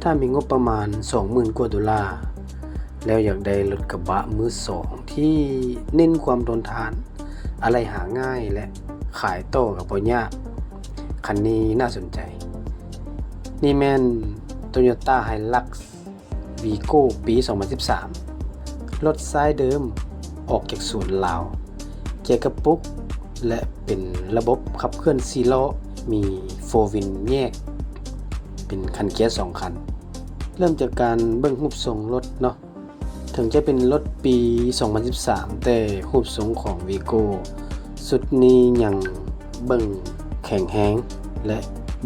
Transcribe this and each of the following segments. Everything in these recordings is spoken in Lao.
ຖ້າມີງົບປະມານສອງໝື່ນກວ່າໂດລາ ແລ້ວຢາກໄດ້ລົດກະບະມືສອງທີ່ເນັ້ນຄວາມທົນທານ, ອາໄຫຼ່ຫາງ່າຍ ແລະ ຂາຍຕໍ່ກໍບໍ່ຍາກ, ຄັນນີ້ໜ້າສົນໃຈ. ນີ້ແມ່ນ Toyota Hilux Vigo ປີສອງພັນສິບສາມ ລົດຊາຍເດີມອອກຈາກສູນລາວ, ເກຍກະປຸກ ແລະ ເປັນລະບົບຂັບເຄື່ອນສີ່ລໍ້, ມີໂຟວິນແຍກເປັນຄັນເກຍສອງຄັນ. ເລີ່ມຈາກການເບິ່ງຮູບຊົງລົດເນາະ. ເຖິງຈະເປັນລົດປີສອງພັນສິບສາມ ແຕ່ຮູບຊົງຂອງ Vigo ຊຸດນີ້ຍັງເບິ່ງແຂງແຮງ ແລະ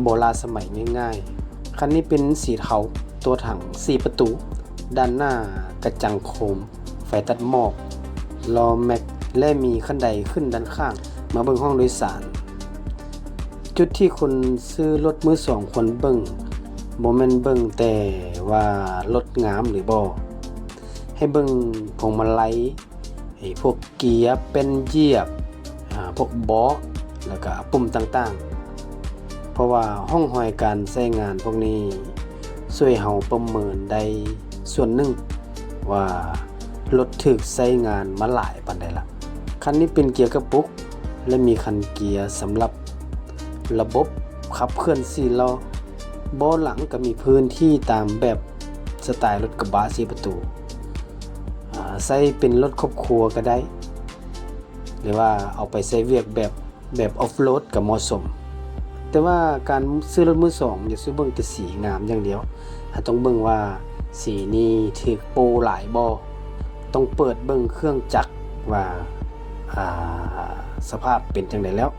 ບໍ່ລ້າສະໄໝງ່າຍໆ. ຄັນນີ້ເປັນສີເທົາ, ຕົວຖັງສີ່ປະຕູ, ດ້ານໜ້າກະຈັງໂຄມ, ໄຟຕັດໝອກ, ລໍ້ແມັກ ແລະ ມີຂັ້ນໄດຂຶ້ນດ້ານຂ້າງ. ມາເບິ່ງຫ້ອງໂດຍສານ. ຈຸດທີ່ຄົນຊື້ລົດມືສອງຄວນເບິ່ງ ບໍ່ແມ່ນເບິ່ງແຕ່ວ່າລົດງາມຫຼືບໍ່, ໃຫ້ເບິ່ງພວງມາໄລ, ໄອ້ພວກເກຍ, ແປ້ນຢຽບ, ອາ, ພວກເບາະ ແລ້ວກະປຸ່ມຕ່າງໆ, ເພາະວ່າຮ່ອງຮອຍການໃຊ້ງານພວກນີ້ຊ່ວຍເຮົາປະເມີນໄດ້ສ່ວນໜຶ່ງວ່າລົດຖືກໃຊ້ງານມາຫຼາຍປານໃດລະ. ຄັນນີ້ເປັນເກຍກະປຸກ ແລະ ມີຄັນເກຍສຳລັບລະບົບຂັບເຄື່ອນສີ່ລໍ້. ເບາະຫຼັງກໍມີພື້ນທີ່ຕາມແບບສະໄຕລົດກະບະສີ່ປະຕູ, ອາ, ໃຊ້ເປັນລົດຄອບຄົວກໍໄດ້ ຫຼືວ່າເອົາໄປໃຊ້ວຽກແບບ ແບບອອຟໂຣດກໍເໝາະສົມ. ແຕ່ວ່າການຊື້ລົດມືສອງ ຢ່າສູ່ເບິ່ງແຕ່ສີງາມຢ່າງດຽວ, ເຮົາຕ້ອງເບິ່ງວ່າສີນີ້ຖືກໂປ້ຫຼາຍບໍ່, ຕ້ອງເປີດເບິ່ງເຄື່ອງຈັກວ່າ ອາ ສະພາບເປັນຈັ່ງໃດແລ້ວ,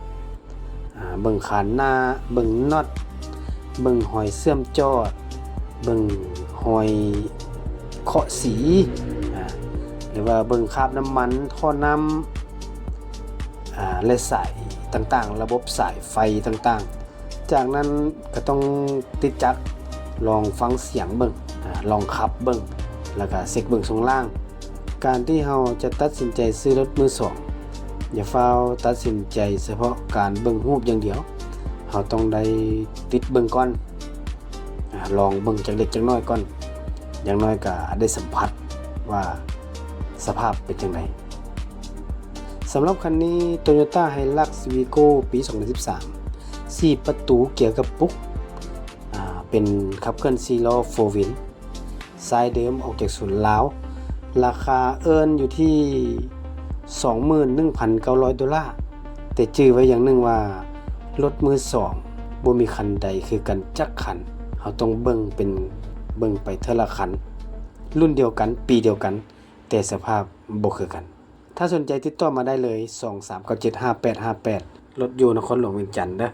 ອາ ເບິ່ງຄານໜ້າ, ເບິ່ງນັອດ, ເບິ່ງຮອຍເຊື່ອມຈອດ, ເບິ່ງຮອຍເຄາະສີ, ອາ ຫຼືວ່າເບິ່ງຄາບນ້ຳມັນ, ທໍ່ນ້ຳ, ອາ ແລະ ສາຍຕ່າງໆ, ລະບົບສາຍໄຟຕ່າງໆ. ຈາກນັ້ນກໍຕ້ອງຕິດຈັກ, ລອງຟັງສຽງເບິ່ງ, ອາ ລອງຂັບເບິ່ງ, ແລ້ວກໍເຊັກເບິ່ງຊ່ວງລ່າງ. ການທີ່ເຮົາຈະຕັດສິນໃຈຊື້ລົດມືສອງ, ຢ່າຟ້າວຕັດສິນໃຈສະເພາະການເບິ່ງຮູບຢ່າງດຽວ. ເຮົາຕ້ອງໄດ້ຕິດເບິ່ງກ່ອນ, ອາ ລອງເບິ່ງຈັກເລັກຈັກນ້ອຍກ່ອນ, ຢ່າງໜ້ອຍກໍໄດ້ສຳຜັດວ່າສະພາບເປັນຈັ່ງໃດ. ສຳລັບຄັນນີ້ Toyota Hilux Vigo ປີສອງພັນສິບສາມ ສີ່ປະຕູເກຍກະປຸກ, ອາ ເປັນຂັບເຄື່ອນສີ່ລໍ້ໂຟວິນ, ຊາຍເດີມອອກຈາກສູນລາວ, ລາຄາເອີ້ນຢູ່ທີ່ສອງໝື່ນໜຶ່ງພັນເກົ້າຮ້ອຍໂດລາ. ແຕ່ຈື່ໄວ້ຢ່າງໜຶ່ງວ່າ ລົດມືສອງບໍ່ມີຄັນໃດຄືກັນຈັກຄັນ, ເຮົາຕ້ອງເບິ່ງເປັນ ເບິ່ງໄປເທື່ອລະຄັນ, ລຸ້ນດຽວກັນ, ປີດຽວກັນ, ແຕ່ສະພາບບໍ່ຄືກັນ. ຖ້າສົນໃຈຕິດຕໍ່ມາໄດ້ເລີຍ ສອງສາມເກົ້າເຈັດຫ້າແປດຫ້າແປດ, ລົດຢູ່ນະຄອນຫຼວງວຽງຈັນເດີ້.